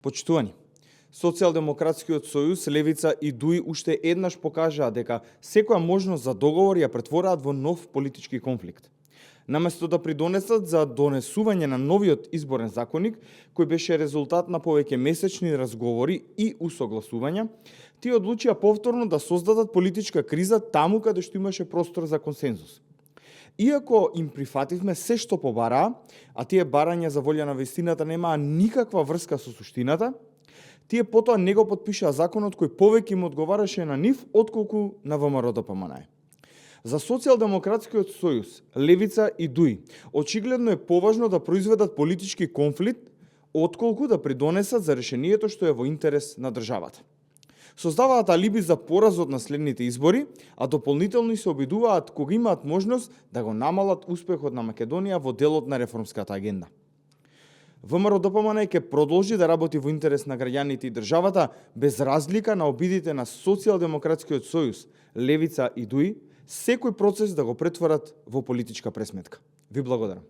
Почитувани, Социјалдемократскиот сојуз, Левица и ДУИ уште еднаш покажаа дека секоја можност за договор ја претвораат во нов политички конфликт. Наместо да придонесат за донесување на новиот изборен законник, кој беше резултат на повеќе месечни разговори и усогласувања, тие одлучија повторно да создадат политичка криза таму каде што имаше простор за консензус. Иако им прифативме се што побараа, а тие барања за волја на вистината немаа никаква врска со суштината, тие потоа не го потпишаа законот кој повеќе им одговараше на нив отколку на ВМРО-ДПМНЕ. За Социјалдемократскиот сојуз, Левица и ДУИ, очигледно е поважно да произведат политички конфликт отколку да придонесат за решението што е во интерес на државата. Создаваат алиби за поразот на следните избори, а дополнително се обидуваат кога имаат можност да го намалат успехот на Македонија во делот на реформската агенда. ВМРО-ДПМНЕ ќе продолжи да работи во интерес на граѓаните и државата без разлика на обидите на Социјалдемократскиот сојуз, Левица и ДУИ, секој процес да го претворат во политичка пресметка. Ви благодарам.